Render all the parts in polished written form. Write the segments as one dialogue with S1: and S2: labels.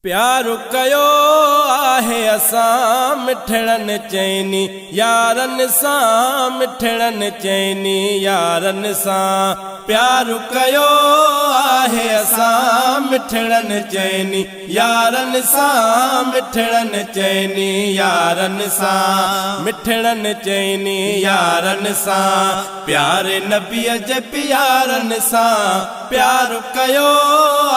S1: پيار ڪيو آهي اسان مٺڙن چئني يارن سان مٺڙن چئني يارن سان پيار ڪيو آهي اسان مٺڙن چئني يارن سان مٺڙن چئني يارن سان مٺڙن چئني يارن سان پياري نبيء جي پيارن سان پيار ڪيو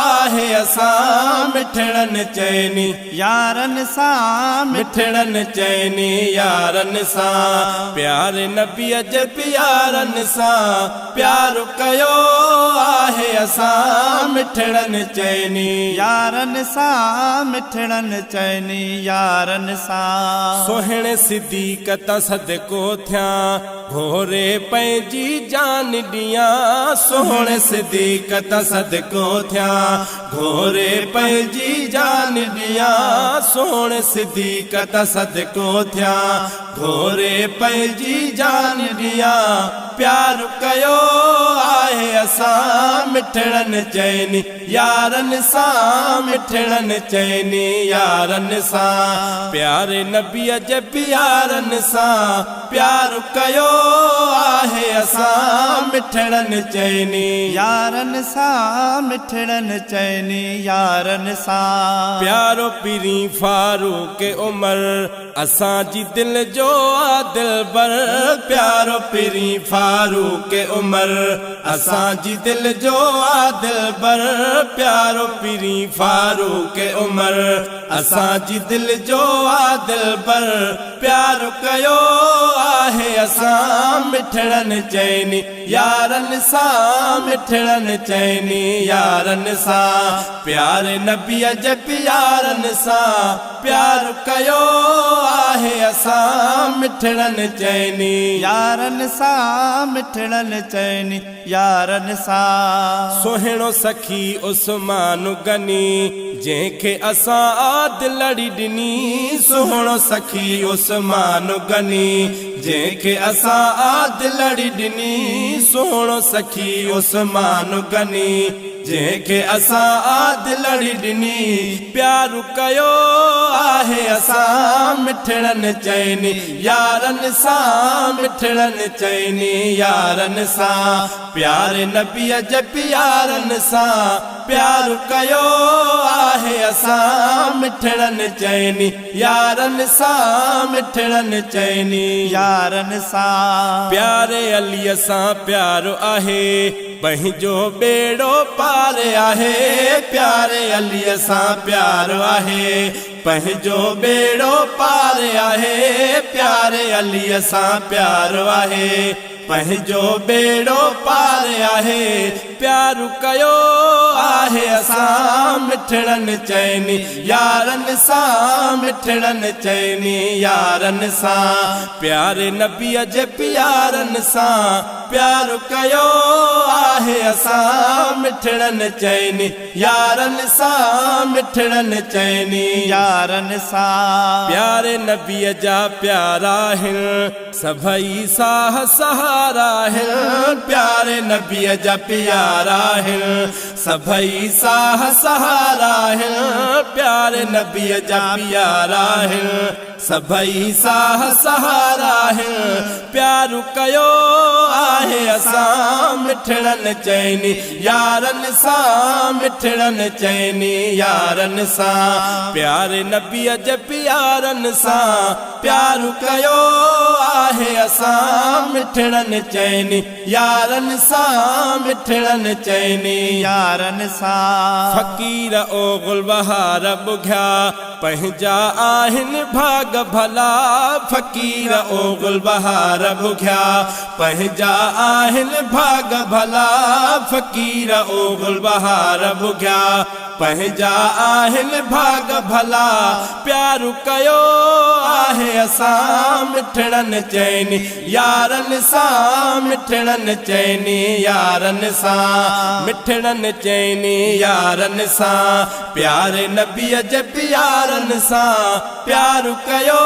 S1: آهي اسان مٺڙن چئني
S2: يارن سان.
S1: مٺڙن چئني يارن سان پياري نبيء جي پيارن سان پيار ڪيو آهي اسان مٺڙن چئني
S2: يارن سان مٺڙن چئني يارن سان.
S1: سهڻي صديق تان صدقو ٿيان گهوري پنهنجي جان ڏيان سهڻي صديق تان صدقو ٿيان گهوري پنهنجي جان ڏيان سهڻي صديق تان صدقو ٿيان گهوري پنهنجي جان ڏيان پيار ڪيو آهي اسان مٺڙن چئني يارن سان مٺڙن چئني يارن سان پياري نبيء جي پيارن سان پيار ڪيو آهي اسان مٺڙن چئني
S2: يارن سان مٺڙن چئني يارن سان.
S1: پيارو پرين فاروق عمر اسان جي دل جو آ دلبر پيارو پرين فاروق عمر اسان جي دل جو آ دلبر پيارو پرين فاروق عمر اسان جي دل جو آ دلبر پيار ڪيو آهي اسان مٺڙن چئني يارن سان مٺڙن چئني يارن سان پياري نبيء جي پيارن سان پيار ڪيو آهي اسان مٺڙن چئني
S2: يارن سان مٺڙن چئني يارن سان.
S1: سهڻو سخي عثمان غني جنهن کي اسان آ دلڙي ڏني سهڻو سخي عثمان غني جنهن کي اسان آ دلڙي ڏني سهڻو سخي عثمان غني جنهن کي اسان آ دلڙي ڏني پيار ڪيو آهي اسان مٺڙن چئني يارن سان مٺڙن چئني يارن سان پياري نبيء جي پيارن سان پيار ڪيو آهي اسان مٺڙن چئني يارن سان مٺڙن چئني
S2: يارن سان.
S1: پياري عليء سان پيار آهي پنهنجو ٻيڙو پار آهي پياري عليء سان پيار آهي پنهنجو ٻيڙو پار آهي پياري عليء سان پيار آهي پنهنجو ٻيڙو پار آهي پيار ڪيو آهي اسان مٺڙن چئني يارن سان مٺڙن چئني يارن سان پياري نبيء جي پيارن سان پيار ڪيو آهي اسان مٺڙن چئني يارن سان مٺڙن چئني
S2: يارن سان.
S1: پياري نبيء جا پيارا هن سڀئي ساهه سهارا هن پياري نبيء جا پيارا هن سڀئي ساهه سهارا هن پياري نبيء جا پيارا هن سڀئي ساهه سهارا هن پيار ڪيو آهي اسان مٺڙن چئني يارن سان مٺڙن چئني يارن سان پياري نبيء جي پيارن سان پيار ڪيو آهي اسان مٺڙن چئني يارن سان مٺڙن چئني
S2: يارن سان.
S1: فقير او گلبهار ٻگهيا پنهنجا آهن ڀاڳ ڀلا فقير او گلبهار ٻگهيا پنهنجا آهن ڀاڳ ڀلا فقير او گلبهار ٻگهيا پنهنجا آهن ڀاڳ ڀلا پيار ڪيو آهي اسان مٺڙن چئني يارن سان مٺڙن چئني يارن سان مٺڙن چئني يارن سان پياري نبيء جي پيارن سان پيار ڪيو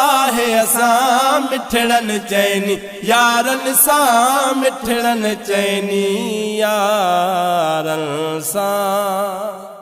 S1: آهي اسان مٺڙن چئني يارن سان مٺڙن چئني يارن سان.